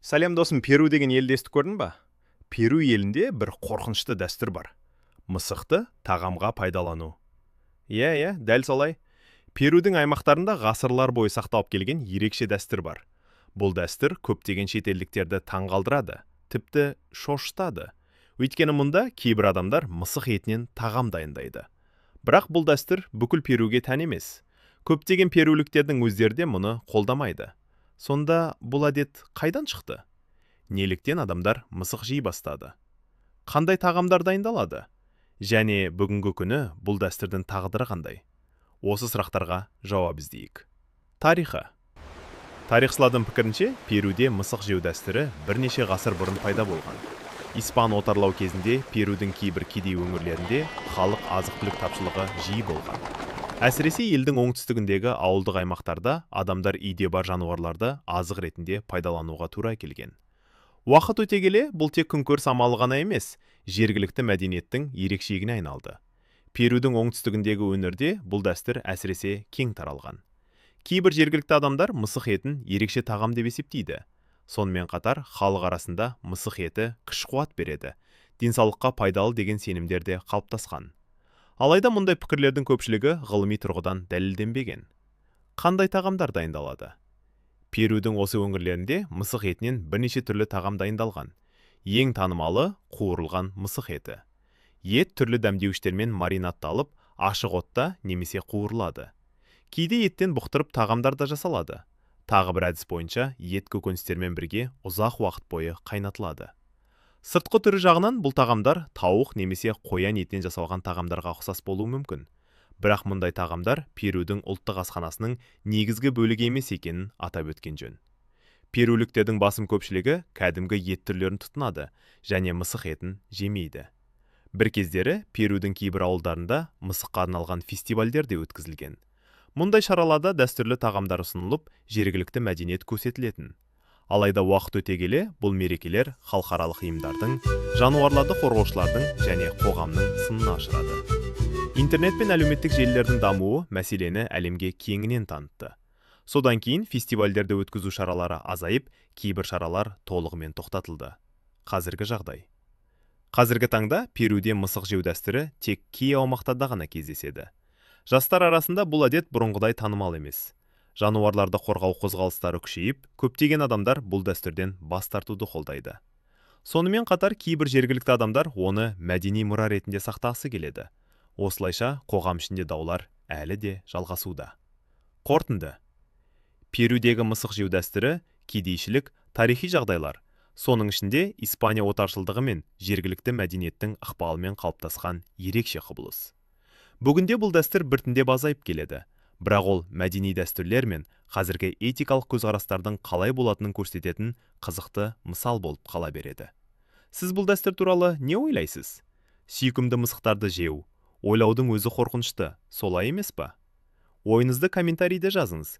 Сәлем, досым! Перу деген елді естіп көрдің ба? Перу елінде бір қорқынышты дәстүр бар: мысықты тағамға пайдалану. Иә, дәл солай. Перудің аймақтарында ғасырлар бойы сақталып келген ерекше дәстүр бар. Бұл дәстүр көптеген шетелдіктерді таңғалдырады, тіпті шошытады. Өйткені мұнда кейбір адамдар мысық етінен тағам дайындайды. Бірақ бұл дәстүр бүкіл Перуге тән емес. Көптеген перуліктердің өздері де мұны қолдамайды. Сонда бұл әдет қайдан шықты? Неліктен адамдар мысық жей бастады? Қандай тағамдар дайындалады? Және бүгінгі күні бұл дәстүрдің тағдыры қандай? Осы сұрақтарға жауап іздейік. Тарихы. Тарихшылардың пікірінше, Перуде мысық жеу дәстүрі бірнеше ғасыр бұрын пайда болған. Испан отарлау кезінде Перудің кейбір кедей өңірлерінде халық азық-түлік тапшылығы жиі болған. Әсіресе елдің оңтүстігіндегі ауылдық аймақтарда адамдар үйде бар жануарларды азық ретінде пайдалануға тура келген. Уақыт өте келе бұл тек күнкөріс амалы ғана емес, жергілікті мәдениеттің ерекшелігіне айналды. Перудің оңтүстігіндегі өңірде бұл дәстүр әсіресе кең таралған. Кейбір жергілікті адамдар мысық етін ерекше тағам деп есептейді. Сонымен қатар халық арасында мысық еті күш-қуат береді, денсаулыққа пайдалы деген сенімдер де қалыптасқан. Алайда мұндай пікірлердің көпшілігі ғылыми тұрғыдан дәлелденбеген. Қандай тағамдар дайындалады? Перудің осы өңірлерінде мысық етінен бірнеше түрлі тағам дайындалған. Ең танымалы – қуырылған мысық еті. Ет түрлі дәмдеуіштермен маринадталып, ашық отта немесе қуырылады. Кейде еттен бұқтырып тағамдар да жасалады. Тағы бір әдіс бойынша ет көкөністермен бірге ұзақ уақыт бойы қайнатылады. Сыртқы түрі жағынан бұл тағамдар тауық немесе қоян етінен жасалған тағамдарға ұқсас болуы мүмкін. Бірақ мұндай тағамдар Перудің ұлттық асханасының негізгі бөлігі емес екенін атап өткен жөн. Перуліктердің басым көпшілігі кәдімгі ет түрлерін тұтынады және мысық етін жемейді. Бір кездері Перудің кейбір ауылдарында мысыққа арналған фестивальдер де өткізілген. Мұндай шараларда дәстүрлі тағамдар ұсынылып, жергілікті мәдениет көрсетілетін. Алайда уақыт өте келе бұл мерекелер халықаралық ұйымдардың, жануарларды қорғаушылардың және қоғамның сынына ұшырады. Интернет пен әлеуметтік желілердің дамуы мәселені әлемге кеңінен танытты. Содан кейін фестивальдерді өткізу шаралары азайып, кейбір шаралар толығымен тоқтатылды. Қазіргі жағдай. Қазіргі таңда Перуде мысық жеу дәстүрі тек кей аумақтарда ғана кездеседі. Жастар арасында бұл әдет бұрынғыдай танымал емес. Жануарларды қорғау қозғалыстары күшейіп, көптеген адамдар бұл дәстүрден бас тартуды қолдайды. Сонымен қатар кейбір жергілікті адамдар оны мәдени мұра ретінде сақтағысы келеді. Осылайша қоғам ішінде даулар әлі де жалғасуда. Қорытынды. Перудегі мысық жеу дәстүрі кедейшілік, тарихи жағдайлар, соның ішінде Испания отаршылдығы мен жергілікті мәдениеттің ықпалымен қалыптасқан ерекше құбылыс. Бүгінде бұл дәстүр біртіндеп азайып келеді. Бірақ ол мәдени дәстүрлер мен қазіргі этикалық көзқарастардың қалай болатынын көрсететін қызықты мысал болып қала береді. Сіз бұл дәстүр туралы не ойлайсыз? Сүйкімді мысықтарды жеу, ойлаудың өзі қорқынышты, солай емес па? Ойыңызды комментарийде жазыңыз.